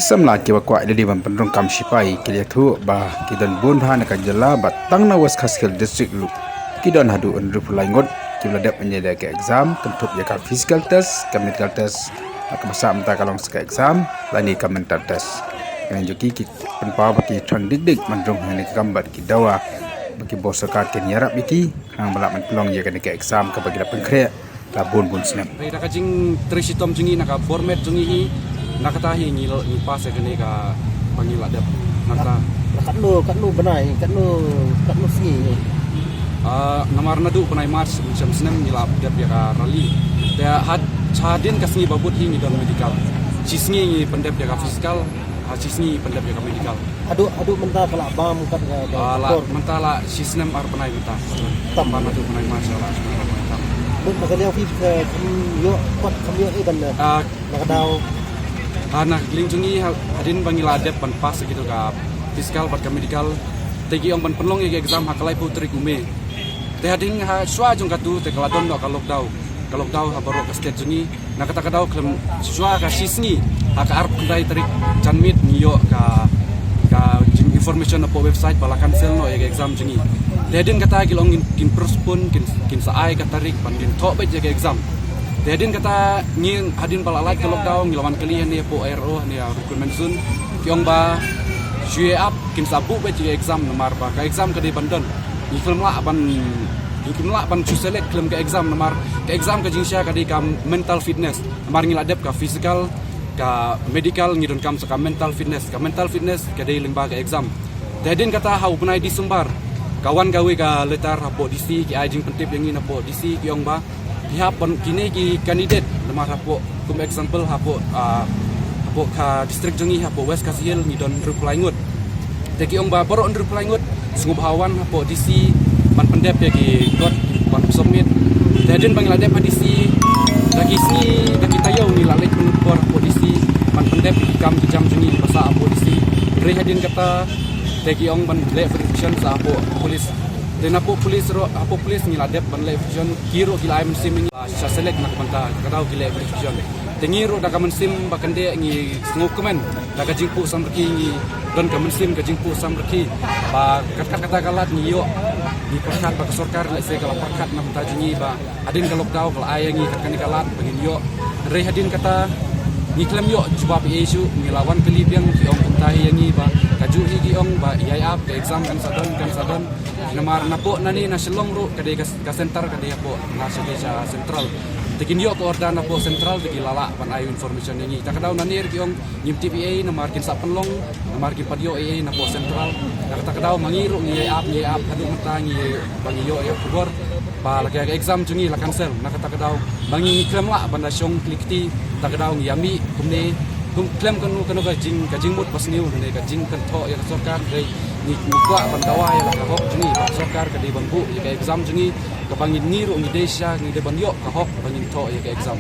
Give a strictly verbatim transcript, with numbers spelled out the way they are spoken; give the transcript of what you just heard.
Samla kiba kwah ïa lade ban pynrung kam shipai ki la ïathuh ba ki don bun bha na ka jylla, ba tang na West Khasi Hills District ruh ki don haduh hynriewphew lai ngut kiba la dep ban ïaleh ka exam, kynthup ïa ka physical test, ka medical test, ha kaba sah mynta ka long sa ka exam lane ka mental test. Kane jong ki ki pynpaw ba ki thrang dik dik ban rung hangne ka kam bad ki dawa ba ki bor sorkar kin ïarap ïa ki khnang ba lah ban pynlong ïa kane ka exam kaba ki la pynkhreh la bun bun snem. Hei, da ka jingtrei shitom jong ngi na ka bor met jong ngi hi, na kata hi ngi l-, ngi pass ïa kane kaba ngi la dep. Na kata. La katno, katno bnai, katno, katno sngi? Ah, namar naduh bnai March mynshem snem ngi la dep ïa ka rally. Te had, hadien ka sngi ba bud hi ngi don medical. Shi sngi ngi pyndep ïa ka physical, ha shi sngi ngi pyndep ïa ka medical. Haduh, haduh mynta ka la bam kat ka, ka Ah, la, bor. Mynta la shi snem ar bnai mynta. Tam. Bam haduh bnai March la shi snem ar bnai tam. Mut na ka liang phi ka kham ïoh, pat kham ïoh eh ban, eh, Ah, na ka daw. Ah, na ka liang jong ngi ha, hadien ba ngi la dep ban pass ïa kito ka physical bad ka medical. Te ki ong ban pynlong ïa ka exam ha ka laiphew tarik u May. Te hadien ha shuwa jong katu te ka la don noh ka lockdown. Ka lockdown ha baroh ka state jong ngi. Na kata ka daw khlem shuwa ka shi sngi, ha ka arphew khyndai tarik janmiet ngi ïoh ka, ka jing information hapoh website ba la cancel noh ïa ka exam jong ngi. Te hadien kata ki la ong kin, kin postpone, kin, kin sa ai ka tarik ban kin thoh beit ïa ka exam. Te hadien kata ngi hadien ba la lait ka lockdown ngi la wan kylli hangne hapoh A R O hangne ha recruitment zone. Ki ong ba shu ïa ap kin sa buh beit ïa ka exam namar ba ka exam ka dei ban don. Ngi khlem lah ban, ngi khlem lah ban shu select khlem ka exam namar ka exam ka jingshisha ka dei ka mental fitness. Namar ngi la dep ka physical, ka medical, ngi donkam sa ka mental fitness. Ka mental fitness ka dei lyngba ka exam. Te hadien kata ha u bnai December, ka wan kawei ka letter hapoh D C, ki ai jingpyntip ïa ngi napoh D C, ki ong ba ki hap ban, kine ki candidate namar hapoh, kum example hapoh, ah, hapoh ka district jong ngi hapoh West Khasi Hills ngi don hynriewphew lai ngut. Te ki ong ba baroh hynriewphew lai ngut sngewbha wan hapoh D C ban pyndep ïa ki kot ban submit. Te hadien ba ngi la dep ha D C, da ki sngi, da ki taïew ngi la leit pynlut por hapoh D C ban pyndep ïa ki kam ki jam jong ngi ba sah hapoh D C. Hynrei hadien kata te ki ong ban leh verification sa hapoh police. Te napoh police ruh, hapoh police ngi la dep ban leh verification, ki ruh ki la ai mynsiem ïa ngi. Sha select na ka bynta ka daw ki leh verification. Te ngi ruh da ka mynsiem ba kyndit ngi sngewkmen da ka jingpynsangeh ngi don ka mynsiem ka jingpynsangeh ba kat kat kata ka lad ngi ïoh, ngi pyrkhat ba ka sorkar lehse ka la pyrkhat na ka bynta jong ngi ba hadien ka lockdown ka la ai ïa ngi kat kane ka lad ba ngin ïoh. Hynrei hadien kata ngi khlem ïoh jubab ei ei shuh, ngi la wan kylli biang ki ong kumta hi ïa ngi ba kajuh hi ki ong ba ïai ap ka exam kan sa don, kan sa don. Namar napoh nane na Shillong ruh ka dei ka, ka center ka dei hapoh, na sha dei sha central. Te kin ïoh ka order napoh central te ki la lah ban ai information ïa ngi. Ta ka daw nane ruh ki ong ngim tip ei ei namar kin sa pynlong, namar kin pat ïoh ei ei napoh central. Na kata ka daw ma ngi ruh ngi ïai ap, ngi ïai ap haduh mynta ngi ba ngi ïoh ïa ka khubor ba la ka exam jong ngi la cancel. Na kata ka daw ma ngi ngi khlem lah ban da shong kli kti. Ta ka daw ngi ïa mih kumne, kum khlem kano kano ka jing, ka jingmut ba sniew ne ka jingkynthoh ïa ka sorkar, hynrei ngi, ngi kwah ban dawa ïa la ka hok jong ngi ba ka sorkar ka dei ban buh ïa ka exam jong ngi, kaba ngi, ngi ruh ngi dei sha, ngi dei ban ïoh ka hok ba ngin thoh ïa ka exam.